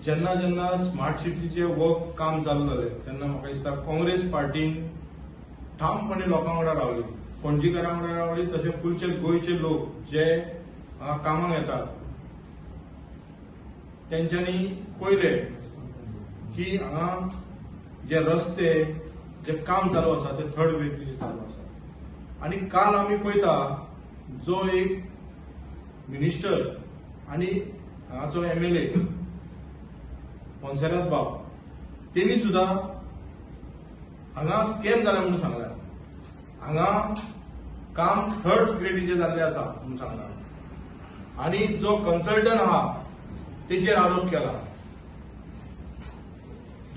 जेन्ना जेन्ना स्मार्ट सिटीचें वर्क काम चालू जालें तेन्ना म्हाका दिसता काँग्रेस पार्टीन ठामपणे लोकां वांगडा रावली, पणजीकारां वांगडा रावली, तशें फुलचे गोंयचे लोक जे हांगा कामाक येतात तेंच्यांनी पळयलें की हांगा जे रस्ते जे काम चालू आसा ते थर्ड ग्रेडीचे चालू आसा. आनी काल आमी पळयता जो एक मिनिस्टर आनी हांगाचो एमएलए मोन्सेरात बाब तेणी सुद्दां हांगा स्कॅम जाल्या म्हणून सांगला, हांगा काम थर्ड ग्रेडीचें जाल्लें आसा म्हणून सांगला आनी जो कन्सल्टंट आहा तेचेर आरोप केला.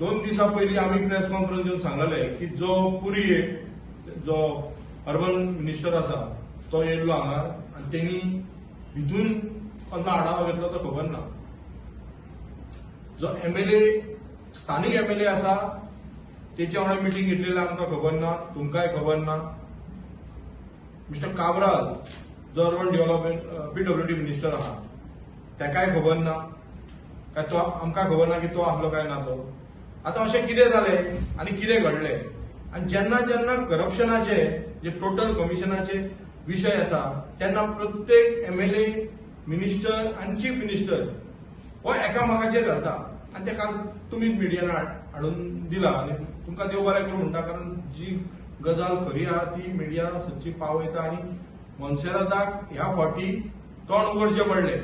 2 दिसां पयलीं आमी प्रेस कॉन्फरन्स घेवन सांगलें की जो पुरी जो अर्बन मिनिस्टर आसा तो येयल्लो हांगा आनी तेणी भितून कसलो आढावा घेतलो तो खबर ना. जो एमएलए स्थानीक एमएलए आसा तेच्या वांगडा मिटींग घेतलेली आमकां खबर ना, तुमकांय खबर ना. मिस्टर काब्राल जो अर्बन डेव्हलपमेंट पीडब्ल्यूडी मिनिस्टर आहा तेकाय खबर ना, काय तो आमकां खबर ना की तो आहलो काय ना तो. आतां अशें कितें जालें आनी कितें घडलें आनी जेन्ना जेन्ना करप्शनाचे जे टोटल कमिशनाचे विशय येता तेन्ना प्रत्येक एमएलए, मिनिस्टर आनी चीफ मिनिस्टर हो एकामेकाचेर घालता आनी ते काल तुमी मिडियान हाडून दिला आनी तुमकां देव बरें करूं म्हणटा, कारण जी गजाल खरी आहा ती मिडिया सदची पावयता. आनी मोन्सेराताक ह्या फावटी तोंड उगडचें पडलें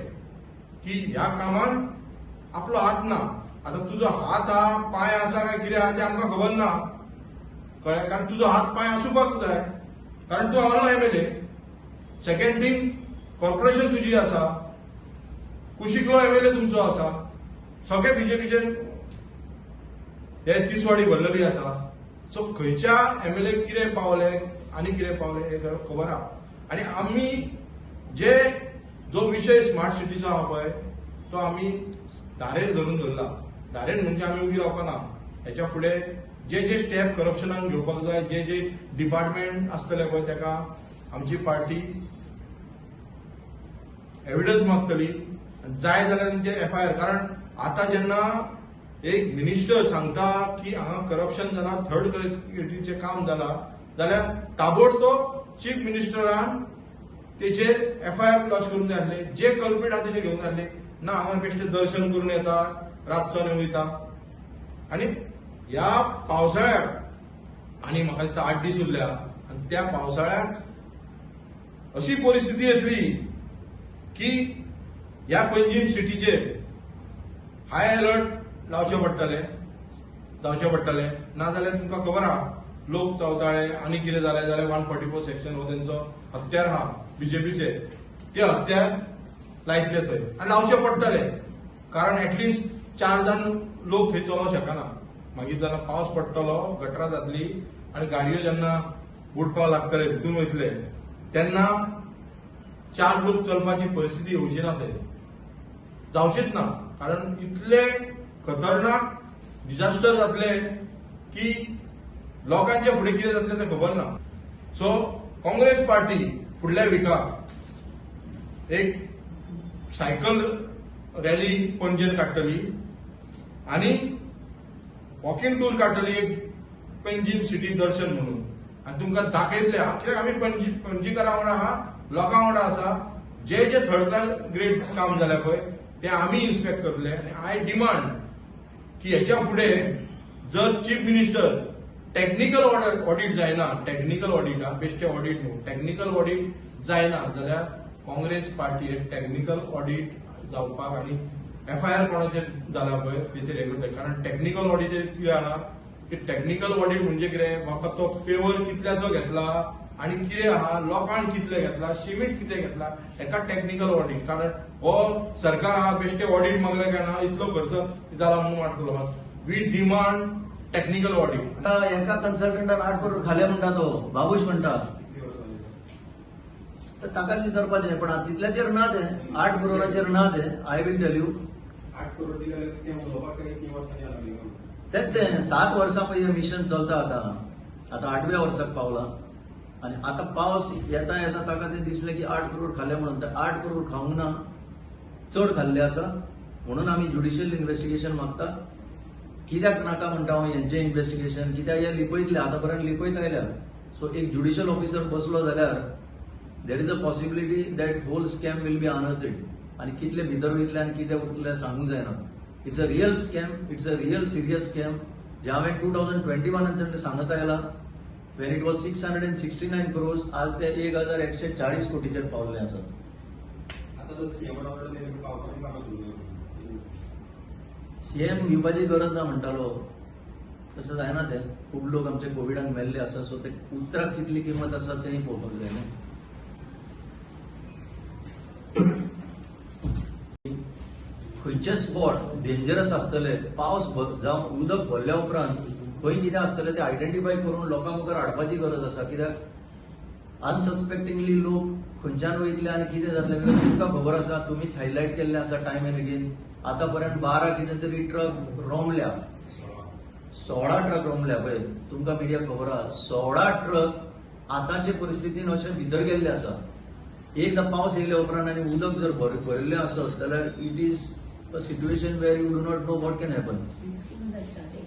की ह्या कामांत आपलो हात ना. आतां तुजो हात आहा पांय आसा काय कितें आहा तें आमकां खबर ना, कळ्ळें? कारण तुजो हात पांय आसुपाक जाय, कारण तूं हांगालो एमएलए. सेकंड थींग, कॉर्पोरेशन तुजी आसा, कुशीकलो एमएलए तुमचो आसा, सगळे बीजेपीचे हे तिसवाडी भरलेली आसा. सो खंयच्या एमएलए कितें पावले आनी कितें पावले हें खबर आहा. आनी आमी जे जो विशय स्मार्ट सिटीचो आहा पळय तो आमी धारेर धरून धरला. धारेर म्हणजे आमी उगी रावपा ना. हेच्या फुडें जे जे स्टेप करप्शनाक घेवपाक जाय, जे जे डिपार्टमेंट आसतले पळय तेका आमची पार्टी एविडन्स मागतली, जाय जाल्यार तेंचे एफआयआर. कारण आतां जेन्ना एक मिनिस्टर सांगता की हांगा करप्शन जाला, थर्ड ग्रेडीचें काम जाला, जाल्यार ताबडतोब चीफ मिनिस्टरान तेचेर एफआयआर लॉन्च करून जाय आसले, जे कल्प्रीट आहा तेचे घेवन जाय आसले ना. हांगा बेश्टे दर्शन करून येता, रातचो आनी वयता. आनी ह्या पावसाळ्याक आनी म्हाका दिसता 8 दीस उरल्या आनी त्या पावसाळ्याक अशी परिस्थिती येतली की ह्या पंजीम सिटीचेर हाय अलर्ट लावचें पडटलें, जावचें पडटलें. नाजाल्यार तुमकां खबर आहा लोक चवताळे आनी कितें जालें जाल्यार 144 सेक्शन हो तेंचो हत्यार आहा बीजेपीचे, ते हत्यार लायतले थंय आनी लावचें पडटलें. कारण एटलिस्ट 4 जाण लोक थंय चलोवंक शकना. मागीर जेन्ना पावस पडटलो, गटरां जातली आनी गाडयो जेन्ना बुडपाक लागतले, भितून वयतले, तेन्ना 4 लोक चलपाची परिस्थिती येवची ना, थंय जावचीच ना. कारण इतले खतरनाक डिझास्टर जातले की लोकांच्या फुडें कितें जातलें तें खबर ना. सो काँग्रेस पार्टी फुडल्या विकाक एक सायकल रॅली पणजेन काडटली आनी वॉकिंग टूर काडटली एक पंजीम सिटी दर्शन म्हणून, आनी तुमकां दाखयतले कित्याक आमी पणजीकारां वांगडा आहा, लोकां वांगडा आसा. जे जे थर्ड ग्रेड काम जाल्या पळय ते आमी इन्स्पेक्ट करतले. आनी I demand की हेच्या फुडें जर चीफ मिनिस्टर टॅक्निकल ऑडिट जायना, टॅक्निकल ऑडिट हा, बेश्टे ऑडिट न्हू, टॅक्निकल ऑडिट जायना जाल्यार काँग्रेस पार्टी हे टॅक्निकल ऑडिट जावपाक आनी एफआयआर कोणाचेर जाला पळय तेचेर हें करतले. कारण टॅक्निकल ऑडिटचेर कितें जाणा की टॅक्निकल ऑडिट म्हणजे कितें, म्हाका तो पेवर कितल्याचो घेतला आनी कितें आहा, लोकांक कितले घेतला, शिमीट कितें घेतला, हेका टॅक्निकल ऑडिट. कारण हो सरकार आहा बेश्टे ऑडिट मागले काय ना इतलो खर्च जाला म्हणून वाटतलो. We demand technical audit. एका कन्सल्टंटान 8 करोड खाले म्हणटा तो बाबूश म्हणटा, तर ताकाच विचारपाचें. पण तितल्याचेर ना ते 8 करोडाचेर ना ते. I will tell you 8 crore दिले ते उलोवपाक 3 वर्सांनी लागली. तेच ते 7 वर्सां पळय मिशन चलता, आतां आतां 8व्या वर्साक पावला आनी आतां पावस येता येता ताका तें दिसलें की 8 करोड खाले म्हणून. ते 8 करोड खावंक ना, चड खाल्ले आसा. म्हणून आमी ज्युडिशियल इन्व्हेस्टिगेशन मागता. कित्याक नाका म्हणटा हांव हेंचें इन्व्हेस्टिगेशन, कित्याक हे लिपयतले, आतां पर्यंत लिपयत आयल्या. सो एक ज्युडिशियल ऑफिसर बसलो जाल्यार there is a possibility that whole scam will be unearthed आनी कितले भितर वयतले आनी कितें उरतलें सांगूंक जायना. It's a real scam, it's a real serious scam, जे हांवें 2021नाच्यान सांगत आयला, when it was 669 crores. आज ते 1140 कोटीचेर पावल्ले आसा. आता तर सीएम ते पावसाची कामां सुरू जाली. सीएम दिवपाची गरज ना म्हणटालो, तशें जायना तें. खूब लोक आमचे कोविडान मेल्ले आसा, सो ते उतराक कितली किंमत आसा तेंय पळोवपाक जाय न्ही. खंयचे स्पॉट डेंजरस आसतले, पावस जावं उदक भरल्या उपरांत खंय कितें आसतलें तें आयडेंटिफाय करून लोकां मुखार हाडपाची गरज आसा, कित्याक अनसस्पेक्टिंगली लोक खंयच्यान वयतले आनी कितें जातलें. Because तुमकां खबर आसा, तुमीच हायलायट केल्लें आसा टायम एन्ड अगेन, आतां पर्यंत 12 कितें तरी ट्रक रोमल्या, 16 ट्रक रोमल्या. पळय, तुमकां मिडिया खबर आहा, 16 ट्रक आतांचे परिस्थितीन अशे भितर गेल्ले आसा. एकदां पावस येयल्या उपरांत आनी उदक जर भरिल्लें आसत जाल्यार it is a situation where you do not know what can happen. Schools are starting.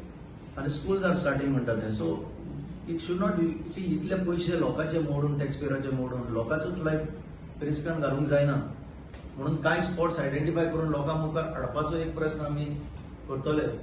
आनी स्कूल्स are starting म्हणटा ते. So it should not see, इतले पयशे लोकांचे मोडून, टॅक्स पेयराचे मोडून, लोकांचोच लायफ रिस्कान घालूंक जायना. म्हणून कांय स्पॉट्स आयडेंटिफाय करून लोकां मुखार हाडपाचो एक प्रयत्न आमी करतले.